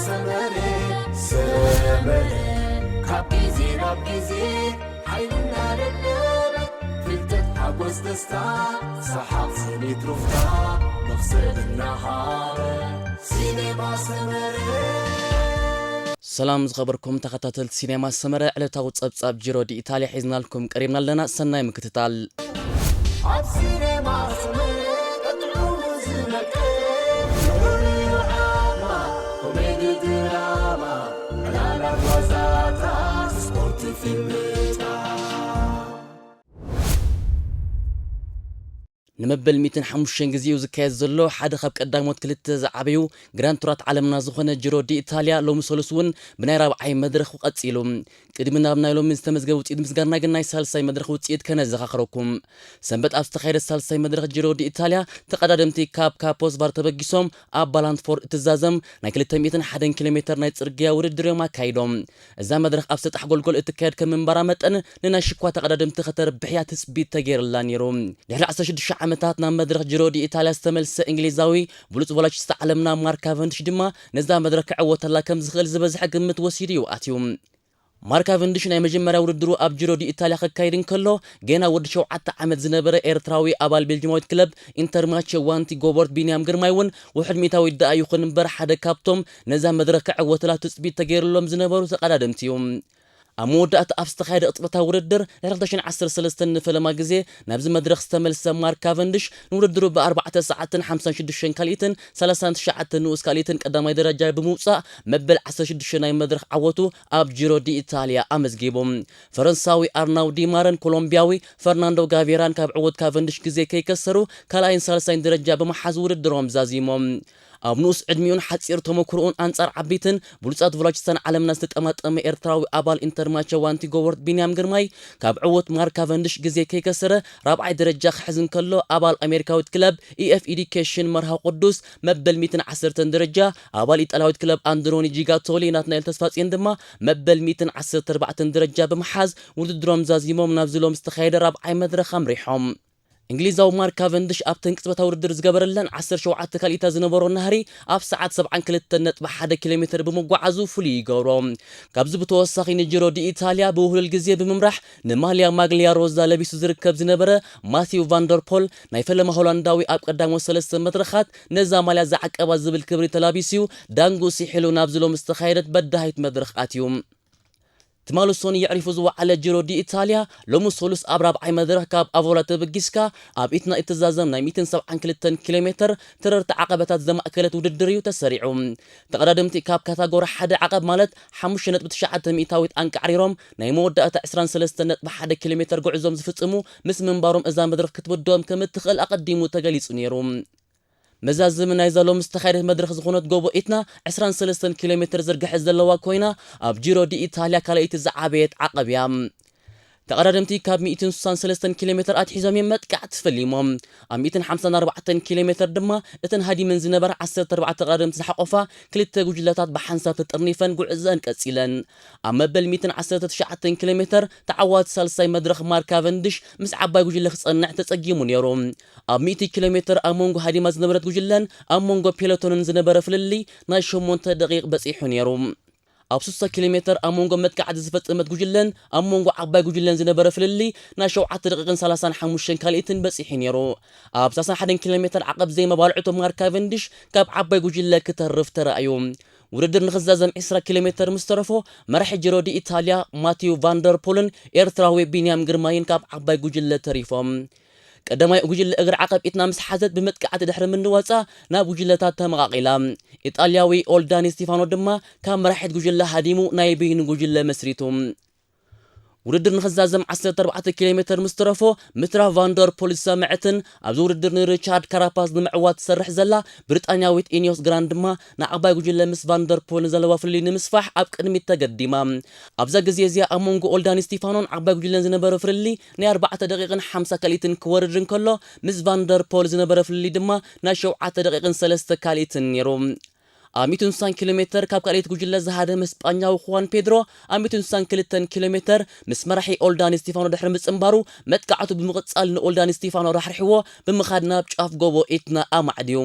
ሰመረ ሰመረ ካብ ግዜ ናብ ግዜ ሓይልና ደለበ ፍልጠት ሓጎስ ደስታ ሰሓቕ ስኒት ሩፍታ መኽሰብ እናሃረ ሲኔማ ሰመረ። ሰላም ዝኸበርኩም ተኸታተልቲ ሲኔማ ሰመረ፣ ዕለታዊ ጸብጻብ ጂሮ ዲ ኢታልያ ሒዝናልኩም ቀሪብና ኣለና። ሰናይ ምክትታል። ኣብ ሲኔማ ሰመረ ቀጥዑ ዝነቀ ንዑ ዓማ ኮሜዲ ድራማ ዕላላት ዋዛታት ስፖርት ፊልምታት። ንመበል ሚእትን ሓሙሽተን ግዜ እዩ ዝካየድ ዘሎ። ሓደ ካብ ቀዳሞት ክልተ ዝዓበዩ ግራንድ ቱራት ዓለምና ዝኾነ ጂሮ ዲ ኢታልያ ሎሚ ሰሉስ እውን ብናይ ራብዓይ መድረኹ ቀጺሉ። ቅድሚ ናብ ናይ ሎሚ ዝተመዝገበ ውፅኢት ምስጋና ግን ናይ ሳልሳይ መድረኽ ውፅኢት ከነዘኻኽረኩም። ሰንበት ኣብ ዝተኻየደ ሳልሳይ መድረኽ ጂሮ ዲ ኢታልያ ተቐዳደምቲ ካብ ካፖስ ቫር ተበጊሶም ኣብ ባላንትፎርድ እትዛዘም ናይ ክልተ ሚእትን ሓደን ኪሎ ሜተር ናይ ጽርግያ ውድድር እዮም ኣካይዶም። እዛ መድረኽ ኣብ ሰጣሕ ጎልጎል እትካየድ ከም ምንባራ መጠን ንናይ ሽኳ ተቐዳደምቲ ከተርብሕ እያ ትጽቢት ተገይርላ ነይሩ። ድሕሪ ዓሰርተ ሽዱሽተ ዓመታት ናብ መድረኽ ጂሮ ዲ ኢታልያ ዝተመልሰ እንግሊዛዊ ብሉጽ ቮላቺስታ ዓለምና ማርክ ካቨንድሽ ድማ ነዛ መድረኽ ክዕወተላ ከም ዝኽእል ዝበዝሐ ግምት ወሲዱ እዩ ኣትዩ። ማርክ ካቨንድሽ ናይ መጀመርያ ውድድሩ ኣብ ጂሮ ዲ ኢታልያ ከካይድ እንከሎ ገና ወዲ ሸውዓተ ዓመት ዝነበረ ኤርትራዊ ኣባል ቤልጅማዊት ክለብ ኢንተርማቸ ዋንቲ ጎቦርት ቢንያም ግርማይ እውን ውሑድ ሚእታዊት ደኣ ይኹን እምበር ሓደ ካብቶም ነዛ መድረኽ ክዕወተላ ትጽቢት ተገይርሎም ዝነበሩ ተቐዳደምቲ እዩ። ኣብ መወዳእታ ኣብ ዝተኻየደ ቅጽበታዊ ውድድር ንሕርኽተ ሽን ዓሰርተ ሰለስተን ንፈለማ ግዜ ናብዚ መድረኽ ዝተመልሰ ማርክ ካቨንድሽ ንውድድሩ ብኣርባዕተ ሰዓትን ሓምሳን ሽዱሽተን ካልኢትን ሰላሳን ትሽዓተን ንኡስ ካልኢትን ቀዳማይ ደረጃ ብምውጻእ መበል ዓሰርተ ሽዱሽተ ናይ መድረኽ ዓወቱ ኣብ ጂሮ ዲ ኢታልያ ኣመዝጊቡ። ፈረንሳዊ ኣርናው ዲማረን ኮሎምቢያዊ ፈርናንዶ ጋቬራን ካብ ዕውት ካቨንድሽ ግዜ ከይከሰሩ ካልኣይን ሳልሳይን ደረጃ ብምሓዝ ውድድሮም ዛዚሞም። ኣብ ንኡስ ዕድሚኡን ሓጺር ተመክሮኡን ኣንጻር ዓቢትን ብሉጻት ቮላቺስታን ዓለምና ዝተጠማጠመ ኤርትራዊ ኣባል ኢንተርማቸ ዋንቲ ጎቦርት ቢንያም ግርማይ ካብ ዕውት ማርክ ካቨንድሽ ግዜ ከይከሰረ ራብዓይ ደረጃ ክሕዝ እንከሎ ኣባል ኣሜሪካዊት ክለብ ኢኤፍ ኢዲኬሽን መርሃ ቅዱስ መበል ሚእትን ዓሰርተን ደረጃ ኣባል ኢጣልያዊት ክለብ ኣንድሮኒ ጂጋቶሊ ናትናኤል ተስፋጽዮን ድማ መበል ሚእትን ዓሰርተ ኣርባዕተን ደረጃ ብምሓዝ ውድድሮም ዛዚሞም ናብዚ ሎም ዝተኻየደ ራብዓይ መድረኽ ኣምሪሖም። እንግሊዛዊ ማርክ ካቨንድሽ ኣብተን ቅጽበታዊ ውድድር ዝገበረለን ዓሰርተ ሸውዓተ ካልኢታት ዝነበሮ ናህሪ ኣብ ሰዓት ሰብዓን ክልተን ነጥቢ ሓደ ኪሎ ሜተር ብምጓዓዙ ፍሉይ ይገብሮ። ካብዚ ብተወሳኺ ንጂሮ ዲ ኢታልያ ብውህሉል ግዜ ብምምራሕ ንማልያ ማግልያ ሮዛ ለቢሱ ዝርከብ ዝነበረ ማቲው ቫንደርፖል ናይ ፈለማ ሆላንዳዊ ኣብ ቀዳሞት ሰለስተ መድረኻት ነዛ ማልያ ዝዓቀባ ዝብል ክብሪ ተላቢሱ ዳንጉ ሲሒሉ ናብዚ ሎም ዝተኻየደት በዳሃይት መድረኽ ኣትዩ። ትማሊ ሶኒ የዕሪፉ ዝወዓለ ጂሮ ዲ ኢታልያ ሎሚ ሰሉስ ኣብ ራብዓይ መድረኽ ካብ ኣቮላ ተበጊስካ ኣብ ኢትና እትዛዘም ናይ ሚእትን ሰብዓን ክልተን ኪሎ ሜተር ተረርቲ ዓቐበታት ዘማእከለት ውድድር እዩ ተሰሪዑ። ተቐዳደምቲ ካብ ካታጎሪ ሓደ ዓቐብ ማለት ሓሙሽተ ነጥቢ ትሽዓተ ሚእታዊት ኣንቃዕሪሮም ናይ መወዳእታ ዕስራን ሰለስተን ነጥቢ ሓደ ኪሎ ሜተር ጉዕዞም ዝፍጽሙ ምስ ምንባሮም እዛ መድረኽ ክትብድሆም ከም እትኽእል ኣቐዲሙ ተገሊጹ ነይሩ። መዛዘሚ ናይዛ ሎም ዝተኻየደት መድረኽ ዝኾነት ጎቦ ኢትና ዕስራን ሰለስተን ኪሎ ሜተር ዝርግሐት ዘለዋ ኮይና ኣብ ጂሮ ዲ ኢታልያ ካልኣይቲ ዝዓበየት ዓቐብ እያ። ተቐዳደምቲ ካብ ሚእትን ስሳን ሰለስተን ኪሎ ሜተር ኣትሒዞም እዮም መጥቃዕቲ ፈሊሞም። ኣብ ሚእትን ሓምሳን ኣርባዕተን ኪሎ ሜተር ድማ እተን ሃዲመን ዝነበራ ዓሰርተ ኣርባዕተ ተቐዳደምቲ ዝሓቖፋ ክልተ ጉጅለታት ብሓንሳብ ተጠርኒፈን ጉዕዘአን ቀጺለን። ኣብ መበል ሚእትን ዓሰርተ ትሽዓተን ኪሎ ሜተር ተዓዋቲ ሳልሳይ መድረኽ ማርክ ካቨንድሽ ምስ ዓባይ ጉጅለ ክጸንዕ ተጸጊሙ ነይሩ። ኣብ ሚእቲ ኪሎ ሜተር ኣብ መንጎ ሃዲማ ዝነበረት ጉጅለን ኣብ መንጎ ፔሎቶንን ዝነበረ ፍልልይ ናይ ሸሞንተ ደቂቕ በጺሑ ነይሩ። ኣብ ስሳ ኪሎ ሜተር ኣብ መንጎ መጥቃዕቲ ዝፈጸመት ጉጅለን ኣብ መንጎ ዓባይ ጉጅለን ዝነበረ ፍልልይ ናይ ሸውዓተ ደቂቕን ሰላሳን ሓሙሽተን ካልኢትን በጺሑ ነይሩ። ኣብ ሰላሳን ሓደን ኪሎ ሜተር ዓቐብ ዘይመባልዕቱ ማርክ ካቨንድሽ ካብ ዓባይ ጉጅለ ክተርፍ ተራእዩ። ውድድር ንኽዛዘም ዕስራ ኪሎ ሜተር ምስ ተረፎ መራሒ ጂሮ ዲ ኢታልያ ማቲው ቫንደርፖልን ኤርትራዊ ቢንያም ግርማይን ካብ ዓባይ ጉጅለ ተሪፎም። ቀዳማይ ጉጅለ እግሪ ዓቐብ ኢትና ምስ ሓዘት ብመጥቃዕቲ ድሕሪ ምንዋጻ ናብ ጉጅለታት ተመቓቒላ። ኢጣልያዊ ኦልዳኒ ስቲፋኖ ድማ ካብ መራሒት ጉጅለ ሃዲሙ ናይ በይኑ ጉጅለ መስሪቱ። ውድድር ንኽዛዘም ዓሰርተ ኣርባዕተ ኪሎ ሜተር ምስ ተረፎ ምትራፍ ቫንደርፖል ዝሰምዐትን ኣብዚ ውድድር ንሪቻርድ ካራፓስ ንምዕዋት ትሰርሕ ዘላ ብሪጣንያዊት ኢኒዮስ ግራንድ ድማ ንዓባይ ጉጅለ ምስ ቫንደርፖል ንዘለዋ ፍልልይ ንምስፋሕ ኣብ ቅድሚት ተገዲማ። ኣብዛ ግዜ እዚኣ ኣብ መንጎ ኦልዳኒ ስቲፋኖን ዓባይ ጉጅለን ዝነበረ ፍልልይ ናይ ኣርባዕተ ደቂቕን ሓምሳ ካልኢትን ክወርድ እንከሎ ምስ ቫንደርፖል ዝነበረ ፍልልይ ድማ ናይ ሸውዓተ ደቂቕን ሰለስተ ካልኢትን ነይሩ። ኣብ ሚእትን ስሳን ኪሎ ሜተር ካብ ካልኣይቲ ጉጅለ ዝሃደመ ስጳኛዊ ኹዋን ፔድሮ፣ ኣብ ሚእትን ስሳን ክልተን ኪሎ ሜተር ምስ መራሒ ኦልዳን ስቲፋኖ ድሕሪ ምጽንባሩ፣ መጥቃዕቱ ብምቕጻል ንኦልዳን ስቲፋኖ ራሕሪሕዎ ብምኻድ ናብ ጫፍ ጎቦ ኢትና ኣማዕድዩ።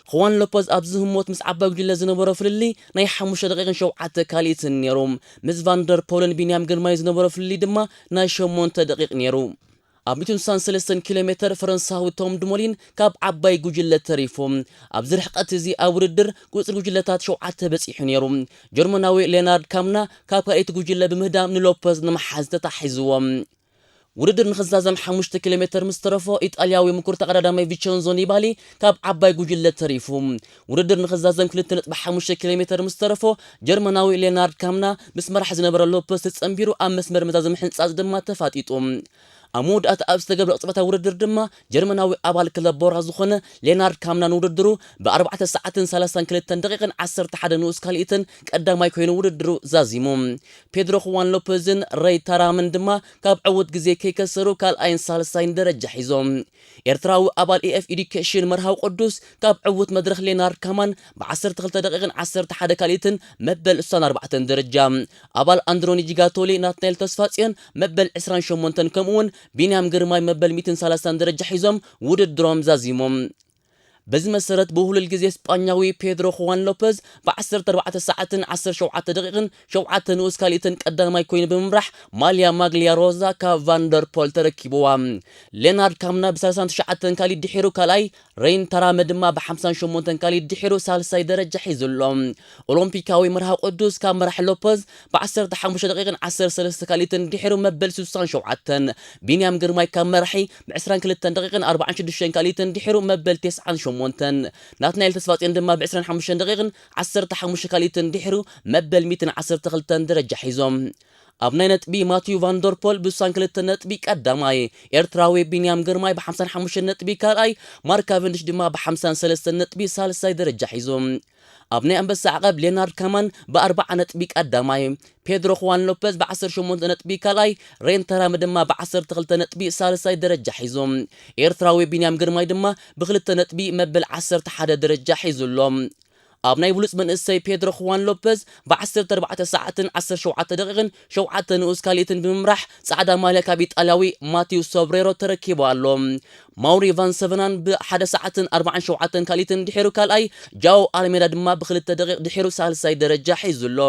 ኹዋን ሎፐዝ ኣብዚ ህሞት ምስ ዓባይ ጉጅለ ዝነበሮ ፍልልይ ናይ ሓሙሽተ ደቂቕን ሸውዓተ ካልኢትን ነይሩ። ምስ ቫንደር ፖልን ቢንያም ግርማይ ዝነበሮ ፍልልይ ድማ ናይ ሸሞንተ ደቂቕ ነይሩ። ኣብ ሚእትን ስሳን ሰለስተን ኪሎ ሜተር ፈረንሳዊ ቶም ድሞሊን ካብ ዓባይ ጉጅለ ተሪፉ። ኣብዚ ርሕቀት እዚ ኣብ ውድድር ቁጽሪ ጉጅለታት ሸውዓተ በጺሑ ነይሩ። ጀርመናዊ ሌናርድ ካምና ካብ ካልኣይቲ ጉጅለ ብምህዳም ንሎፐዝ ንምሓዝ ተታሒዝዎ። ውድድር ንኽዛዘም ሓሙሽተ ኪሎ ሜተር ምስ ተረፎ፣ ኢጣልያዊ ምኩር ተቐዳዳማይ ቪቸንዞ ኒባሊ ካብ ዓባይ ጉጅለ ተሪፉ። ውድድር ንኽዛዘም ክልተ ነጥቢ ሓሙሽተ ኪሎ ሜተር ምስ ተረፎ፣ ጀርመናዊ ሌናርድ ካምና ምስ መራሕ ዝነበረ ሎፐዝ ተጸንቢሩ ኣብ መስመር መዛዘሚ ሕንጻጽ ድማ ተፋጢጡ። ኣብ መወዳእታ ኣብ ዝተገብረ ቅጽበታዊ ውድድር ድማ ጀርመናዊ ኣባል ክለብ ቦራ ዝኾነ ሌናርድ ካምና ንውድድሩ ብ ኣርባዕተ ሰዓትን ሰላሳን ክልተን ደቂቕን ዓሰርተ ሓደ ንኡስ ካልኢትን ቀዳማይ ኮይኑ ውድድሩ ዛዚሙ። ፔድሮ ኹዋን ሎፐዝን ረይ ታራምን ድማ ካብ ዕዉት ግዜ ከይከሰሩ ካልኣይን ሳልሳይን ደረጃ ሒዞም። ኤርትራዊ ኣባል ኤ ኤፍ ኤዱኬሽን መርሃዊ ቅዱስ ካብ ዕዉት መድረኽ ሌናርድ ካማን ብ ዓሰርተ ክልተ ደቂቕን ዓሰርተ ሓደ ካልኢትን መበል ስሳን ኣርባዕተን ደረጃ፣ ኣባል ኣንድሮኒ ጂጋቶሊ ናትናኤል ተስፋጽዮን መበል ዕስራን ሸሞንተን ከምኡውን ቢንያም ግርማይ መበል ሚእትን ሰላሳን ደረጃ ሒዞም ውድድሮም ዛዚሞም። በዚ መሰረት ብውህሉል ግዜ ስጳኛዊ ፔድሮ ኹዋን ሎፐዝ ብ ዓሰርተ ኣርባዕተ ሰዓትን ዓሰርተ ሸውዓተ ደቂቕን ሸውዓተ ንኡስ ካልኢትን ቀዳማይ ኮይኑ ብምምራሕ ማልያ ማግልያ ሮዛ ካብ ቫንደርፖል ተረኪብዋ። ሌናርድ ካምና ብ ሰላሳን ትሽዓተን ካልኢት ድሒሩ ካልኣይ፣ ረይን ታራመ ድማ ብ ሓምሳን ሸሞንተን ካልኢት ድሒሩ ሳልሳይ ደረጃ ሒዙ ኣሎ። ኦሎምፒካዊ መርሃዊ ቅዱስ ካብ መራሒ ሎፐዝ ብ ዓሰርተ ሓሙሽተ ደቂቕን ዓሰርተ ሰለስተ ካልኢትን ድሒሩ መበል ስሳን ሸውዓተን፣ ቢንያም ግርማይ ካብ መራሒ ብ ዕስራን ክልተን ደቂቕን ኣርባዓን ሽዱሽተን ካልኢትን ድሒሩ መበል ተስዓን ሸሞንተን፣ ናትናኤል ተስፋጽዮን ድማ ብ ዕስራን ሓሙሽተን ደቂቕን ዓሰርተ ሓሙሽተ ካልኢትን ድሒሩ መበል ሚእትን ዓሰርተ ክልተን ደረጃ ሒዞም። ኣብ ናይ ነጥቢ ማቲዩ ቫንደርፖል ብ ስሳን ክልተ ነጥቢ ቀዳማይ፣ ኤርትራዊ ቢንያም ግርማይ ብ ሓምሳን ሓሙሽተን ነጥቢ ካልኣይ፣ ማርክ ካቨንዲሽ ድማ ብ ሓምሳን ሰለስተን ነጥቢ ሳልሳይ ደረጃ ሒዙ። ኣብ ናይ ኣንበሳ ዓቐብ ሌናርድ ካማን ብ ኣርባዓ ነጥቢ ቀዳማይ፣ ፔድሮ ኹዋን ሎፐዝ ብ ዓሰርተ ሸሞንተ ነጥቢ ካልኣይ፣ ሬን ተራም ድማ ብ ዓሰርተ ክልተ ነጥቢ ሳልሳይ ደረጃ ሒዞም። ኤርትራዊ ቢንያም ግርማይ ድማ ብክልተ ነጥቢ መበል ዓሰርተ ሓደ ደረጃ ሒዙ ኣሎ። ኣብ ናይ ብሉጽ መንእሰይ ፔድሮ ኹዋን ሎፐዝ ብ ዓሰርተ ኣርባዕተ ሰዓትን ዓሰርተ ሸውዓተ ደቂቕን ሸውዓተ ንኡስ ካልኢትን ብምምራሕ ጻዕዳ ማልያ ካብ ኢጣልያዊ ማቲው ሶብሬሮ ተረኪቡ ኣሎ። ማውሪ ቫን ሰቨናን ብ ሓደ ሰዓትን ኣርባዓን ሸውዓተን ካልኢትን ድሒሩ ካልኣይ፣ ጃኦ ኣልሜዳ ድማ ብክልተ ደቂቕ ድሒሩ ሳልሳይ ደረጃ ሒዙ ኣሎ።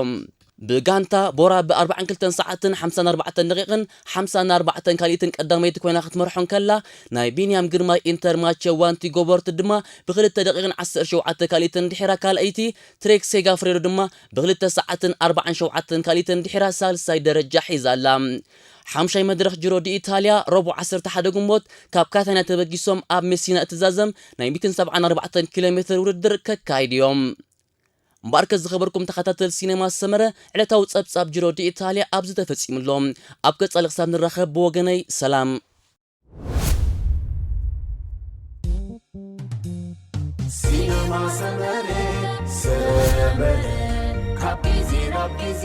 ብጋንታ ቦራ ብ ኣርባዓን ክልተን ሰዓትን ሓምሳን ኣርባዕተን ደቂቕን ሓምሳን ኣርባዕተን ካልኢትን ቀዳመይቲ ኮይና ክትመርሖ እንከላ፣ ናይ ቢንያም ግርማይ ኢንተርማቸ ዋንቲ ጎበርት ድማ ብክልተ ደቂቕን ዓሰርተ ሸውዓተ ካልኢትን ድሒራ ካልኣይቲ፣ ትሬክ ሴጋፍሬዶ ድማ ብክልተ ሰዓትን ኣርባዓን ሸውዓተን ካልኢትን ድሒራ ሳልሳይ ደረጃ ሒዛ ኣላ። ሓምሻይ መድረኽ ጅሮ ዲ ኢታልያ ረቡዕ ዓሰርተ ሓደ ግንቦት ካብ ካታንያ ተበጊሶም ኣብ ሜሲና እትዛዘም ናይ ሚእትን ሰብዓን ኣርባዕተን ኪሎ ሜትር ውድድር ከካይድ እዮም። እምበኣርከ ዝኸበርኩም ተኸታተል ሲኔማ ሰመረ፣ ዕለታዊ ጸብጻብ ጅሮ ዲ ኢታልያ ኣብዚ ተፈጺሙ ኣሎ። ኣብ ቀጻሊ ክሳብ ንራኸብ ብወገነይ ሰላም። ሲኔማ ሰመረ፣ ሰመረ፣ ካብ ግዜ ናብ ግዜ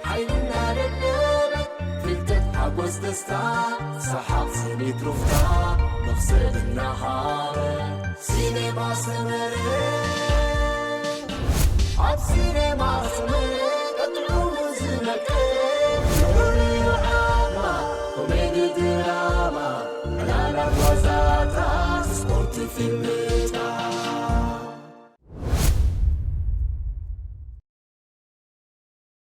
ሓይልና ደለበ፣ ፍልጠት ሓጎስ ደስታ፣ ሰሓቕ ስኒት ሩፍታ፣ መኽሰብ እናሃበ። ሲኔማ ሰመረ፣ ኣብ ሲኔማ